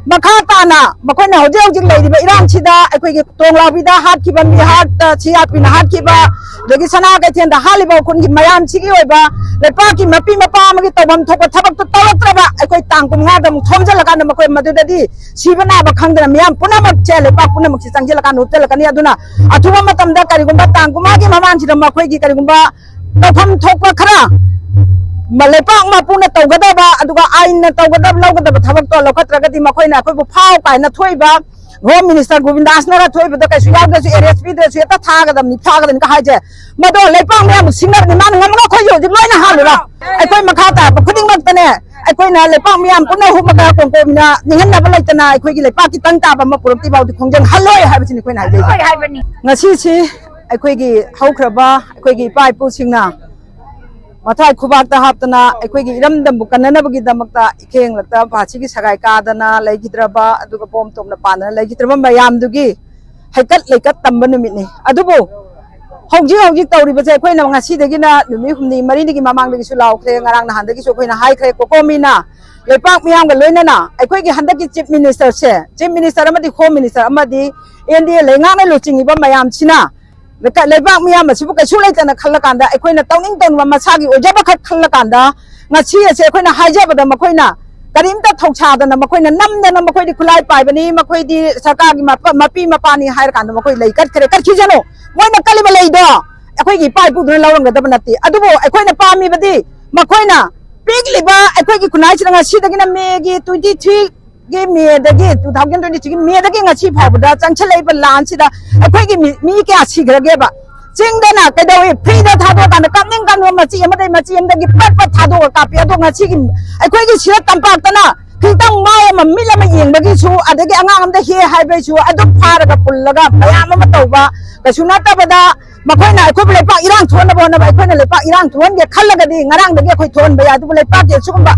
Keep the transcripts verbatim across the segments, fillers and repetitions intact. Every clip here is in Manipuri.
ꯃꯈꯥ ꯇꯥꯅ ꯃꯈꯣꯏꯅ ꯍꯧꯖꯤꯛ ꯍꯧꯖꯤꯛ ꯂꯩꯔꯤꯕ ꯏꯔꯥꯡꯁꯤꯗ ꯑꯩꯈꯣꯏꯒꯤ ꯇꯣꯡꯂꯥꯎꯕꯤꯗ ꯍꯥꯠꯈꯤꯕ, ꯃꯤ ꯍꯥꯠ, ꯁꯤ ꯑꯥꯔ ꯄꯤꯅ ꯍꯥꯠꯈꯤꯕ, ꯑꯗꯒꯤ ꯁꯅꯥ ꯀꯩꯊꯦꯜꯗ ꯍꯥꯠꯂꯤꯕ ꯈꯨꯟꯒꯤ ꯃꯌꯥꯝꯁꯤꯒꯤ ꯑꯣꯏꯕ ꯂꯩꯄꯥꯛꯀꯤ ꯃꯄꯤ ꯃꯄꯥ ꯑꯃꯒꯤ ꯇꯧꯐꯝ ꯊꯣꯛꯄ ꯊꯕꯛꯇꯨ ꯇꯧꯔꯛꯇ꯭ꯔꯕ ꯑꯩꯈꯣꯏ ꯇꯥꯡ ꯀꯨꯟꯃꯉꯥꯗ ꯑꯃꯨꯛ ꯊꯣꯝꯖꯤꯜꯂꯀꯥꯟꯗ ꯃꯈꯣꯏ ꯃꯗꯨꯗꯗꯤ ꯁꯤꯕ ꯅꯥꯕ ꯈꯪꯗꯅ ꯃꯤꯌꯥꯝ ꯄꯨꯝꯅꯃꯛꯁꯦ ꯂꯩꯄꯥꯛ ꯄꯨꯝꯅꯃꯛꯁꯦ ꯆꯪꯁꯤꯜꯂꯀꯥꯟꯗ ꯍꯨꯞꯆꯜꯂꯛꯀꯅꯤ꯫ ꯑꯗꯨꯅ ꯑꯊꯨꯕ ꯃꯇꯝꯗ ꯀꯔꯤꯒꯨꯝꯕ ꯇꯥꯡ ꯀꯨꯟꯃꯉꯥꯒꯤ ꯃꯃꯥꯡꯁꯤꯗ ꯃꯈꯣꯏꯒꯤ ꯀꯔꯤꯒꯨꯝꯕ ꯇꯧꯐꯝ ꯊꯣꯛꯄ ꯈꯔ ꯃ-, ꯂꯩꯄꯥꯛ ꯃꯄꯨꯅ ꯇꯧꯒꯗꯕ, ꯑꯗꯨꯒ ꯑꯥꯏꯟꯅ ꯇꯧꯒꯗꯕ, ꯂꯧꯒꯗꯕ ꯊꯕꯛꯇꯣ ꯂꯧꯈꯠꯇ꯭ꯔꯒꯗꯤ ꯃꯈꯣꯏꯅ ꯑꯩꯈꯣꯏꯕꯨ ꯐꯥꯎ ꯀꯥꯏꯅ ꯊꯣꯛꯏꯕ ꯍꯣꯝ ꯃꯤꯅꯤꯁꯇꯔ ꯒꯣꯕꯤꯟꯗꯥꯁꯅꯒ ꯊꯣꯛꯏꯕꯗꯣ ꯀꯩꯁꯨ ꯌꯥꯎꯗ꯭ꯔꯁꯨ, ꯑꯦꯔꯦꯁ ꯄꯤꯗ꯭ꯔꯁꯨ ꯍꯦꯛꯇ ꯊꯥꯒꯗꯕꯅꯤ, ꯐꯥꯒꯗꯕꯅꯤ ꯀ ꯍꯥꯏꯁꯦ, ꯃꯗꯣ ꯂꯩꯄꯥꯛ ꯃꯌꯥꯝ ꯁꯤꯡꯅꯕꯅꯤ꯫ ꯃꯥꯅ ꯉꯝꯃꯒ ꯑꯩꯈꯣꯏꯁꯨ ꯍꯧꯖꯤꯛ ꯂꯣꯏꯅ ꯍꯥꯜꯂꯨꯔꯣ꯫ ꯑꯩꯈꯣꯏ ꯃꯈꯥ ꯇꯥꯔꯛꯄ ꯈꯨꯗꯤꯡꯃꯛꯇꯅꯦ, ꯑꯩꯈꯣꯏꯅ ꯂꯩꯄꯥꯛ ꯃꯌꯥꯝ ꯄꯨꯟꯅ ꯍꯨꯞꯄꯒ ꯀꯣꯝꯀꯣꯝꯅ ꯅꯤꯡꯍꯟꯅꯕ ꯂꯩꯇꯅ ꯑꯩꯈꯣꯏꯒꯤ ꯂꯩꯄꯥꯛꯀꯤ ꯇꯪ ꯇꯥꯕ ꯑꯃ ꯄꯨꯔꯛꯇ꯭ꯔꯤ ꯐꯥꯎꯗꯤ ꯈꯣꯡꯖꯪ ꯍꯜꯂꯣꯏ ꯍꯥꯏꯕꯁꯤꯅꯤ ꯑꯩꯈꯣꯏꯅ ꯍꯥꯏꯖꯩ꯫ ꯍꯣꯏ ꯍꯥꯏꯕꯅꯤ꯫ ꯉꯁꯤꯁꯤ ꯑꯩꯈꯣꯏꯒꯤ ꯍꯧꯈ꯭ꯔꯕ ꯑꯩꯈꯣꯏꯒꯤ ꯏꯄꯥ ꯏꯄꯨꯁꯤꯡꯅ ꯃꯊ꯭ꯋꯥꯏ ꯈꯨꯕꯥꯛꯇ ꯍꯥꯞꯇꯅ ꯑꯩꯈꯣꯏꯒꯤ ꯏꯔꯝꯗꯝꯕꯨ ꯀꯟꯅꯅꯕꯒꯤꯗꯃꯛꯇ ꯏꯈꯦꯡꯂꯛꯇ ꯐꯥꯁꯤꯒꯤ ꯁꯒꯥꯏ ꯀꯥꯗꯅ ꯂꯩꯈꯤꯗ꯭ꯔꯕ, ꯑꯗꯨꯒ ꯕꯣꯝ ꯇꯣꯞꯅ ꯄꯥꯟꯗꯅ ꯂꯩꯈꯤꯗ꯭ꯔꯕ ꯃꯌꯥꯝꯗꯨꯒꯤ ꯍꯩꯀꯠ ꯂꯩꯀꯠ ꯇꯝꯕ ꯅꯨꯃꯤꯠꯅꯤ꯫ ꯑꯗꯨꯕꯨ ꯍꯧꯖꯤꯛ ꯍꯧꯖꯤꯛ ꯇꯧꯔꯤꯕꯁꯦ ꯑꯩꯈꯣꯏꯅ ꯉꯁꯤꯗꯒꯤꯅ ꯅꯨꯃꯤꯠ ꯍꯨꯝꯅꯤ ꯃꯔꯤꯅꯤꯒꯤ ꯃꯃꯥꯡꯗꯒꯤꯁꯨ ꯂꯥꯎꯈ꯭ꯔꯦ, ꯉꯔꯥꯡ ꯅꯍꯥꯟꯗꯒꯤꯁꯨ ꯑꯩꯈꯣꯏꯅ ꯍꯥꯏꯈ꯭ꯔꯦ꯫ ꯀꯣꯀꯣꯃꯤꯅ ꯂꯩꯄꯥꯛ ꯃꯤꯌꯥꯝꯒ ꯂꯣꯏꯅꯅ ꯑꯩꯈꯣꯏꯒꯤ ꯍꯟꯗꯛꯀꯤ ꯆꯤꯐ ꯃꯤꯅꯤꯁꯇꯔꯁꯦ, ꯆꯤꯐ ꯃꯤꯅꯤꯁꯇꯔ ꯑꯃꯗꯤ ꯍꯣꯝ ꯃꯤꯅꯤꯁꯇꯔ ꯑꯃꯗꯤ ꯑꯦꯟ ꯗꯤ ꯑꯦ ꯂꯩꯉꯥꯛꯅ ꯂꯨꯆꯤꯡꯉꯤꯕ ꯃꯌꯥꯝꯁꯤꯅ ꯂꯩꯀꯥ-, ꯂꯩꯕꯥꯛ ꯃꯤꯌꯥꯝ ꯑꯁꯤꯕꯨ ꯀꯩꯁꯨ ꯂꯩꯇꯅ ꯈꯜꯂꯀꯥꯟꯗ, ꯑꯩꯈꯣꯏꯅ ꯇꯧꯅꯤꯡ ꯇꯧꯅꯤꯡꯕ ꯃꯁꯥꯒꯤ ꯑꯣꯏꯖꯕ ꯈꯛ ꯈꯜꯂꯀꯥꯟꯗ, ꯉꯁꯤ ꯑꯁꯦ ꯑꯩꯈꯣꯏꯅ ꯍꯥꯏꯖꯕꯗ ꯃꯈꯣꯏꯅ ꯀꯔꯤꯝꯇ ꯊꯧꯁꯥꯗꯅ, ꯃꯈꯣꯏꯅ ꯅꯝꯗꯅ, ꯃꯈꯣꯏꯗꯤ ꯈꯨꯠꯂꯥꯏ ꯄꯥꯏꯕꯅꯤ, ꯃꯈꯣꯏꯗꯤ ꯁꯔꯀꯥꯔꯒꯤ ꯃꯄ-, ꯃꯄꯤ ꯃꯄꯥꯅꯤ ꯍꯥꯏꯔꯀꯥꯟꯗ ꯃꯈꯣꯏ ꯂꯩ ꯀꯠꯈ꯭ꯔꯦ꯫ ꯀꯠꯈꯤꯁꯅꯨ, ꯃꯣꯏꯅ ꯀꯠꯂꯤꯕ ꯂꯩꯗꯣ ꯑꯩꯈꯣꯏꯒꯤ ꯏꯄꯥ ꯏꯄꯨꯗꯨꯅ ꯂꯧꯔꯝꯒꯗꯕ ꯅꯠꯇꯦ꯫ ꯑꯗꯨꯕꯨ ꯑꯩꯈꯣꯏꯅ ꯄꯥꯝꯃꯤꯕꯗꯤ ꯃꯈꯣꯏꯅ ꯄꯤꯛꯂꯤꯕ ꯑꯩꯈꯣꯏꯒꯤ ꯈꯨꯟꯅꯥꯏꯁꯤꯗ ꯉꯁꯤꯗꯒꯤꯅ ꯃꯦꯒꯤ twenty three ꯒꯤ ꯃꯦꯗꯒꯤ, two thousand twenty three ꯒꯤ ꯃꯦꯗꯒꯤ ꯉꯁꯤ ꯐꯥꯎꯕꯗ ꯆꯪꯁꯤꯜꯂꯛꯏꯕ ꯂꯥꯟꯁꯤꯗ ꯑꯩꯈꯣꯏꯒꯤ ꯃꯤ, ꯃꯤ ꯀꯌꯥ ꯁꯤꯈ꯭ꯔꯒꯦꯕ? ꯆꯤꯡꯗꯅ ꯀꯩꯗꯧꯏ? ꯐ꯭ꯔꯤꯗ ꯊꯥꯗꯣꯛꯑꯀꯥꯟꯗ ꯀꯥꯞꯅꯤꯡ ꯀꯥꯞꯅꯤꯡꯕ ꯃꯆꯤ ꯑꯃꯗꯒꯤ ꯃꯆꯤ ꯑꯃꯗꯒꯤ ꯄꯠ ꯄꯠ ꯊꯥꯗꯣꯛꯑꯒ ꯀꯥꯞꯄꯤ꯫ ꯑꯗꯣ ꯉꯁꯤꯒꯤ ꯑꯩꯈꯣꯏꯒꯤ ꯁꯤꯗ ꯇꯝꯄꯥꯛꯇꯅ ꯈꯤꯇꯪ ꯃꯥꯏ ꯑꯃ, ꯃꯤꯠ ꯑꯃ ꯌꯦꯡꯕꯒꯤꯁꯨ, ꯑꯗꯒꯤ ꯑꯉꯥꯡ ꯑꯃꯗ ꯍꯦ ꯍꯥꯏꯕꯒꯤꯁꯨ ꯑꯗꯨꯝ ꯐꯥꯔꯒ ꯄꯨꯜꯂꯒ ꯃꯌꯥꯝ ꯑꯃ ꯇꯧꯕ, ꯀꯩꯁꯨ ꯅꯠꯇꯕꯗ ꯃꯈꯣꯏꯅ ꯑꯩꯈꯣꯏꯕꯨ ꯂꯩꯄꯥꯛ ꯏꯔꯥꯡ ꯊꯣꯛꯍꯟꯅꯕ ꯍꯣꯠꯅꯕ, ꯑꯩꯈꯣꯏꯅ ꯂꯩꯄꯥꯛ ꯏꯔꯥꯡ ꯊꯣꯛꯍꯟꯒꯦ ꯈꯜꯂꯒꯗꯤ ꯉꯔꯥꯡꯗꯒꯤ ꯑꯩꯈꯣꯏ ꯊꯣꯛꯍꯟꯕ ꯌꯥꯏ꯫ ꯑꯗꯨꯕꯨ ꯂꯩꯄꯥꯛꯀꯤ ꯑꯁꯤꯒꯨꯝꯕ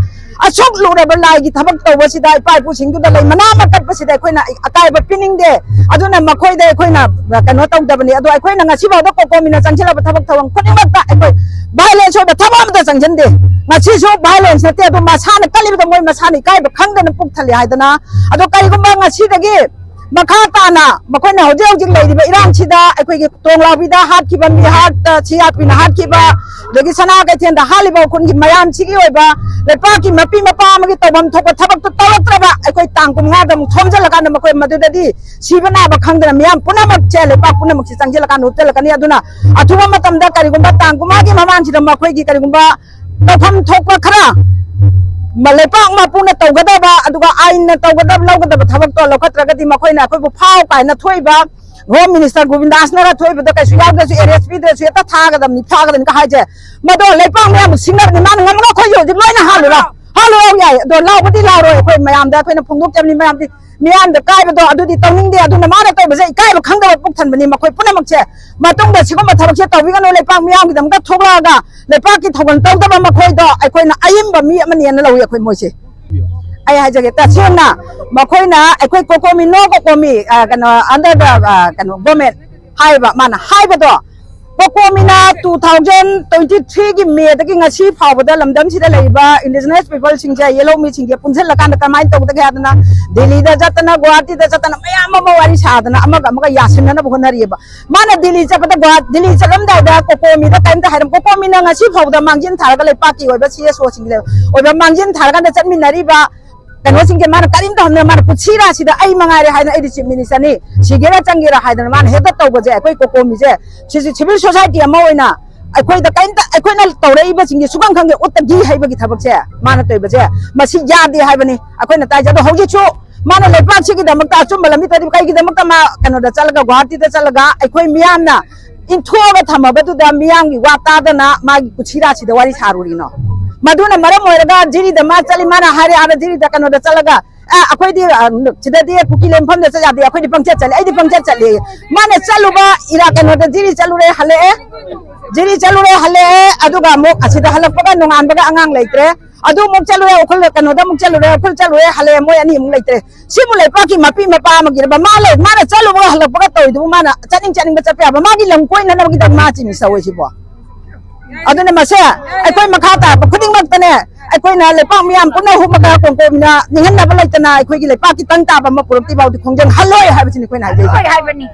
ꯑꯁꯨꯛ ꯂꯨꯔꯕ ꯂꯥꯏꯒꯤ ꯊꯕꯛ ꯇꯧꯕꯁꯤꯗ, ꯏꯄꯥ ꯏꯄꯨꯁꯤꯡꯗꯨꯗ ꯂꯩ ꯃꯅꯥ ꯑꯃ ꯀꯠꯄꯁꯤꯗ ꯑꯩꯈꯣꯏꯅ ꯑꯀꯥꯏꯕ ꯄꯤꯅꯤꯡꯗꯦ꯫ ꯑꯗꯨꯅ ꯃꯈꯣꯏꯗ ꯑꯩꯈꯣꯏꯅ ꯀꯩꯅꯣ ꯇꯧꯗꯕꯅꯤ꯫ ꯑꯗꯣ ꯑꯩꯈꯣꯏꯅ ꯉꯁꯤꯐꯥꯎꯗ ꯀꯣꯀꯣꯃꯤꯅ ꯆꯪꯁꯤꯜꯂꯕ ꯊꯕꯛ ꯊꯧꯔꯝ ꯈꯨꯗꯤꯡꯃꯛꯇ ꯑꯩꯈꯣꯏ violence ꯑꯣꯏꯕ ꯊꯕꯛ ꯑꯃꯠꯇ ꯆꯪꯁꯤꯟꯗꯦ꯫ ꯉꯁꯤꯁꯨ violence ꯅꯠꯇꯦ, ꯑꯗꯨ ꯃꯁꯥꯅ ꯀꯜꯂꯤꯕꯗ ꯃꯣꯏ ꯃꯁꯥꯅ ꯏꯀꯥꯏꯕ ꯈꯪꯗꯅ ꯄꯨꯛ ꯊꯜꯂꯤ ꯍꯥꯏꯗꯅ꯫ ꯑꯗꯣ ꯀꯔꯤꯒꯨꯝꯕ ꯉꯁꯤꯗꯒꯤ ꯃꯈꯥ ꯇꯥꯅ ꯃꯈꯣꯏꯅ ꯍꯧꯖꯤꯛ ꯍꯧꯖꯤꯛ ꯂꯩꯔꯤꯕ ꯏꯔꯥꯡꯁꯤꯗ ꯑꯩꯈꯣꯏꯒꯤ ꯇꯣꯡꯂꯥꯎꯕꯤꯗ ꯍꯥꯠꯈꯤꯕ ꯃꯤ, ꯍꯥꯠꯇ ꯁꯤꯌꯥꯄꯤꯅ ꯍꯥꯠꯈꯤꯕ, ꯑꯗꯒꯤ ꯁꯅꯥ ꯀꯩꯊꯦꯜꯗ ꯍꯥꯠꯂꯤꯕ ꯈꯨꯟꯒꯤ ꯃꯌꯥꯝꯁꯤꯒꯤ ꯑꯣꯏꯕ ꯂꯩꯄꯥꯛꯀꯤ ꯃꯄꯤ ꯃꯄꯥ ꯑꯃꯒꯤ ꯇꯧꯐꯝ ꯊꯣꯛꯄ ꯊꯕꯛꯇꯨ ꯇꯧꯔꯛꯇ꯭ꯔꯕ ꯑꯩꯈꯣꯏ ꯇꯥꯡ ꯀꯨꯟꯃꯉꯥꯗ ꯑꯃꯨꯛ ꯊꯣꯝꯖꯤꯜꯂꯀꯥꯟꯗ ꯃꯈꯣꯏ ꯃꯗꯨꯗꯗꯤ ꯁꯤꯕ ꯅꯥꯕ ꯈꯪꯗꯅ ꯃꯤꯌꯥꯝ ꯄꯨꯝꯅꯃꯛꯁꯦ, ꯂꯩꯄꯥꯛ ꯄꯨꯝꯅꯃꯛꯁꯦ ꯆꯪꯁꯤꯜꯂꯀꯥꯟꯗ ꯎꯠꯆꯜꯂꯛꯀꯅꯤ꯫ ꯑꯗꯨꯅ ꯑꯊꯨꯕ ꯃꯇꯝꯗ ꯀꯔꯤꯒꯨꯝꯕ ꯇꯥꯡ ꯀꯨꯟꯃꯉꯥꯒꯤ ꯃꯃꯥꯡꯁꯤꯗ ꯃꯈꯣꯏꯒꯤ ꯀꯔꯤꯒꯨꯝꯕ ꯇꯧꯐꯝ ꯊꯣꯛꯄ ꯈꯔ ꯃ-, ꯂꯩꯄꯥꯛ ꯃꯄꯨꯅ ꯇꯧꯒꯗꯕ, ꯑꯗꯨꯒ ꯑꯥꯏꯟꯅ ꯇꯧꯒꯗꯕ, ꯂꯧꯒꯗꯕ ꯊꯕꯛꯇꯣ ꯂꯧꯈꯠꯇ꯭ꯔꯒꯗꯤ ꯃꯈꯣꯏꯅ ꯑꯩꯈꯣꯏꯕꯨ ꯐꯥꯎ ꯀꯥꯏꯅ ꯊꯣꯛꯏꯕ ꯍꯣꯝ ꯃꯤꯅꯤꯁꯇꯔ ꯒꯣꯕꯤꯟꯗꯥꯁꯅꯒ ꯊꯣꯛꯏꯕꯗꯣ ꯀꯩꯁꯨ ꯌꯥꯎꯗ꯭ꯔꯁꯨ, ꯑꯦꯔꯦꯁ ꯄꯤꯗ꯭ꯔꯁꯨ ꯍꯦꯛꯇ ꯊꯥꯒꯗꯕꯅꯤ, ꯐꯥꯒꯗꯕꯅꯤ ꯀ ꯍꯥꯏꯁꯦ, ꯃꯗꯣ ꯂꯩꯄꯥꯛ ꯃꯌꯥꯝꯕꯨ ꯁꯤꯡꯅꯕꯅꯤ꯫ ꯃꯥꯅ ꯉꯝꯃꯒ ꯑꯩꯈꯣꯏꯁꯨ ꯍꯧꯖꯤꯛ ꯂꯣꯏꯅ ꯍꯥꯜꯂꯨꯔꯣ, ꯍꯥꯜꯂꯨꯔꯣ ꯌꯥꯏ, ꯑꯗꯣ ꯂꯥꯎꯕꯗꯤ ꯂꯥꯎꯔꯣꯏ꯫ ꯑꯩꯈꯣꯏ ꯃꯌꯥꯝꯗ ꯑꯩꯈꯣꯏꯅ ꯐꯣꯡꯗꯣꯛꯆꯕꯅꯤ, ꯃꯌꯥꯝꯗꯤ ꯃꯤꯌꯥꯝꯗ ꯀꯥꯏꯕꯗꯣ ꯑꯗꯨꯗꯤ ꯇꯧꯅꯤꯡꯗꯦ꯫ ꯑꯗꯨꯅ ꯃꯥꯅ ꯇꯧꯕꯁꯦ ꯏꯀꯥꯏꯕ ꯈꯪꯗꯕ ꯄꯨꯛ ꯊꯟꯕꯅꯤ꯫ ꯃꯈꯣꯏ ꯄꯨꯝꯅꯃꯛꯁꯦ ꯃꯇꯨꯡꯗ ꯁꯤꯒꯨꯝꯕ ꯊꯕꯛꯁꯦ ꯇꯧꯕꯤꯒꯅꯨ꯫ ꯂꯩꯄꯥꯛ ꯃꯤꯌꯥꯝꯒꯤꯗꯃꯛꯇ ꯊꯣꯛꯂꯛꯑꯒ ꯂꯩꯄꯥꯛꯀꯤ ꯊꯧꯒꯜ ꯇꯧꯗꯕ ꯃꯈꯣꯏꯗꯣ ꯑꯩꯈꯣꯏꯅ ꯑꯏꯝꯕ ꯃꯤ ꯑꯃꯅꯦꯅ ꯂꯧꯏ ꯑꯩꯈꯣꯏ ꯃꯣꯏꯁꯦ꯫ ꯑꯩ ꯍꯥꯏꯖꯒꯦ, ꯇꯁꯦꯡꯅ ꯃꯈꯣꯏꯅ ꯑꯩꯈꯣꯏ ꯀꯣꯀꯣꯃꯤ, no ꯀꯣꯀꯣꯃꯤ, ꯑ, ꯀꯩꯅꯣ, under the, ꯑ, ꯀꯩꯅꯣ, government ꯍꯥꯏꯕ ꯃꯥꯅ ꯍꯥꯏꯕꯗꯣ, ꯀꯣꯀꯣꯃꯤꯅ two thousand twenty three ꯒꯤ ꯃꯦꯗꯒꯤ ꯉꯁꯤ ꯐꯥꯎꯕꯗ ꯂꯝꯗꯝꯁꯤꯗ ꯂꯩꯔꯤꯕ indigenous people ꯁꯤꯡꯁꯦ, ꯌꯦꯜꯍꯧ ꯃꯤꯁꯤꯡꯁꯦ ꯄꯨꯟꯁꯤꯜꯂꯀꯥꯟꯗ ꯀꯃꯥꯏꯅ ꯇꯧꯒꯗꯒꯦ ꯍꯥꯏꯗꯅ ꯗꯤꯜꯂꯤꯗ ꯆꯠꯇꯅ, ꯒꯨꯋꯥꯍꯥꯇꯤꯗ ꯆꯠꯇꯅ, ꯃꯌꯥꯝ ꯑꯃ ꯋꯥꯔꯤ ꯁꯥꯗꯅ ꯑꯃꯒ ꯑꯃꯒ ꯌꯥꯁꯤꯟꯅꯅꯕ ꯍꯣꯠꯅꯔꯤꯑꯕ꯫ ꯃꯥꯅ ꯗꯤꯜꯂꯤ ꯆꯠꯄꯗ, ꯒꯨꯋꯥ-, ꯗꯤꯜꯂꯤ ꯆꯠꯂꯝꯗꯥꯏꯗ ꯀꯣꯀꯣꯃꯤꯗ ꯀꯔꯤꯝꯇ ꯍꯥꯏꯔꯝ-, ꯀꯣꯀꯣꯃꯤꯅ ꯉꯁꯤ ꯐꯥꯎꯕꯗ ꯃꯥꯡꯖꯤꯟ ꯊꯥꯔꯒ ꯂꯩꯄꯥꯛꯀꯤ ꯑꯣꯏꯕ C S O ꯁꯤꯡꯒꯤ ꯑꯣꯏꯕ ꯃꯥꯡꯖꯤꯟ ꯊꯥꯔꯀꯥꯟꯗ ꯆꯠꯃꯤꯟꯅꯔꯤꯕ ꯀꯩꯅꯣꯁꯤꯡꯁꯦ ꯃꯥꯅ ꯀꯔꯤꯝꯇ ꯍꯪꯗꯅ, ꯃꯥꯅ ꯀꯨꯠꯁꯤꯔꯥꯁꯤꯗ ꯑꯩ ꯃꯉꯥꯏꯔꯦ ꯍꯥꯏꯅ, ꯑꯩꯗꯤ chief minister ꯅꯤ, ꯁꯤꯒꯦꯔꯥ ꯆꯪꯒꯦꯔꯥ ꯍꯥꯏꯗꯅ ꯃꯥꯅ ꯍꯦꯛꯇ ꯇꯧꯕꯁꯦ, ꯑꯩꯈꯣꯏ ꯀꯣꯀꯣꯃꯤꯁꯦ ꯁꯤꯁꯨ civil society ꯑꯃ ꯑꯣꯏꯅ ꯑꯩꯈꯣꯏꯗ ꯀꯔꯤꯝꯇ, ꯑꯩꯈꯣꯏꯅ ꯇꯧꯔꯛꯏꯕꯁꯤꯡꯁꯦ ꯁꯨꯈꯪ ꯈꯪꯗꯦ, ꯎꯠꯇꯒꯤ ꯍꯩꯕꯒꯤ ꯊꯕꯛꯁꯦ ꯃꯥꯅ ꯇꯧꯔꯤꯕꯁꯦ, ꯃꯁꯤ ꯌꯥꯗꯦ ꯍꯥꯏꯕꯅꯤ ꯑꯩꯈꯣꯏꯅ ꯇꯥꯏꯁꯦ꯫ ꯑꯗꯣ ꯍꯧꯖꯤꯛꯁꯨ ꯃꯥꯅ ꯂꯩꯄꯥꯛꯁꯤꯒꯤꯗꯃꯛꯇ ꯑꯆꯨꯝꯕ ꯂꯝꯕꯤ ꯇꯧꯔꯗꯤ ꯀꯩꯒꯤꯗꯃꯛꯇ ꯃꯥ ꯀꯩꯅꯣꯗ ꯆꯠꯂꯒ, ꯒꯨꯋꯥꯍꯥꯇꯤꯗ ꯆꯠꯂꯒ ꯑꯩꯈꯣꯏ ꯃꯤꯌꯥꯝꯅ ꯏꯟꯊꯣꯛꯑꯒ ꯊꯝꯃꯕꯗꯨꯗ ꯃꯤꯌꯥꯝꯒꯤ ꯋꯥ ꯇꯥꯗꯅ ꯃꯥꯒꯤ ꯀꯨꯠꯁꯤꯔꯥꯁꯤꯗ ꯋꯥꯔꯤ ꯁꯥꯔꯨꯔꯤꯅꯣ? ꯃꯗꯨꯅ ꯃꯔꯝ ꯑꯣꯏꯔꯒ ꯖꯤꯔꯤꯗ ꯃꯥ ꯆꯠꯂꯤ, ꯃꯥꯅ ꯍꯥꯏꯔꯦ, ꯑꯥꯗ ꯖꯤꯔꯤꯗ ꯀꯩꯅꯣꯗ ꯆꯠꯂꯒ ꯑ, ꯑꯩꯈꯣꯏꯗꯤ, ꯑ, ꯁꯤꯗꯗꯤ ꯀꯨꯀꯤ ꯂꯩ ꯃꯐꯝꯗ ꯆꯠ ꯌꯥꯗꯦ, ꯑꯩꯈꯣꯏꯗꯤ ꯄꯪꯆꯠ ꯆꯠꯂꯦ, ꯑꯩꯗꯤ ꯄꯪꯆꯠ ꯆꯠꯂꯦ꯫ ꯃꯥꯅ ꯆꯠꯂꯨꯕ ꯏꯔꯥ ꯀꯩꯅꯣꯗ ꯖꯤꯔꯤ ꯆꯠꯂꯨꯔꯦ, ꯍꯜꯂꯛꯑꯦ꯫ ꯖꯤꯔꯤ ꯆꯠꯂꯨꯔꯦ, ꯍꯜꯂꯛꯑꯦ꯫ ꯑꯗꯨꯒ ꯑꯃꯨꯛ ꯑꯁꯤꯗ ꯍꯜꯂꯛꯄꯒ ꯅꯣꯡꯉꯥꯟꯕꯒ ꯑꯉꯥꯡ ꯂꯩꯇ꯭ꯔꯦ꯫ ꯑꯗꯨ ꯑꯃꯨꯛ ꯆꯠꯂꯨꯔꯦ, ꯎꯈ꯭ꯔꯨꯜ ꯀꯩꯅꯣꯗ ꯑꯃꯨꯛ ꯆꯠꯂꯨꯔꯦ, ꯎꯈ꯭ꯔꯨꯜ ꯆꯠꯂꯨꯔꯦ, ꯍꯜꯂꯛꯑꯦ, ꯃꯣꯏ ꯑꯅꯤ ꯑꯃꯨꯛ ꯂꯩꯇ꯭ꯔꯦ꯫ ꯁꯤꯕꯨ ꯂꯩꯄꯥꯛꯀꯤ ꯃꯄꯤ ꯃꯄꯥ ꯑꯃꯒꯤꯔꯕ? ꯃꯥ ꯂꯩ, ꯃꯥꯅ ꯆꯠꯂꯨꯕꯒ ꯍꯜꯂꯛꯄꯒ ꯇꯧꯔꯤꯗꯨꯕꯨ ꯃꯥꯅ ꯆꯠꯅꯤꯡ ꯆꯠꯅꯤꯡꯕ ꯆꯠꯄ ꯌꯥꯕ? ꯃꯥꯒꯤ ꯂꯝ ꯀꯣꯏꯅꯅꯕꯒꯤꯗꯃꯛ ꯃꯥ ꯆꯤꯅꯤ ꯁꯧꯋꯦ ꯁꯤꯕꯣ꯫ ꯑꯗꯨꯅ ꯃꯁꯦ ꯑꯩꯈꯣꯏ ꯃꯈꯥ ꯇꯥꯔꯛꯄ ꯈꯨꯗꯤꯡꯃꯛꯇꯅꯦ, ꯑꯩꯈꯣꯏꯅ ꯂꯩꯄꯥꯛ ꯃꯤꯌꯥꯝ ꯄꯨꯟꯅ ꯍꯨꯞꯄꯒ ꯀꯣꯝꯀꯣꯝꯅ ꯅꯤꯡꯍꯟꯅꯕ ꯂꯩꯇꯅ ꯑꯩꯈꯣꯏꯒꯤ ꯂꯩꯄꯥꯛꯀꯤ ꯇꯪ ꯇꯥꯕ ꯑꯃ ꯄꯨꯔꯛꯇ꯭ꯔꯤ ꯐꯥꯎꯗꯤ ꯈꯣꯡꯖꯪ ꯍꯜꯂꯣꯏ ꯍꯥꯏꯕꯁꯤꯅꯤ ꯑꯩꯈꯣꯏꯅ ꯍꯥꯏꯖꯩꯁꯦ꯫ ꯍꯣꯏ ꯍꯥꯏꯕꯅꯤ꯫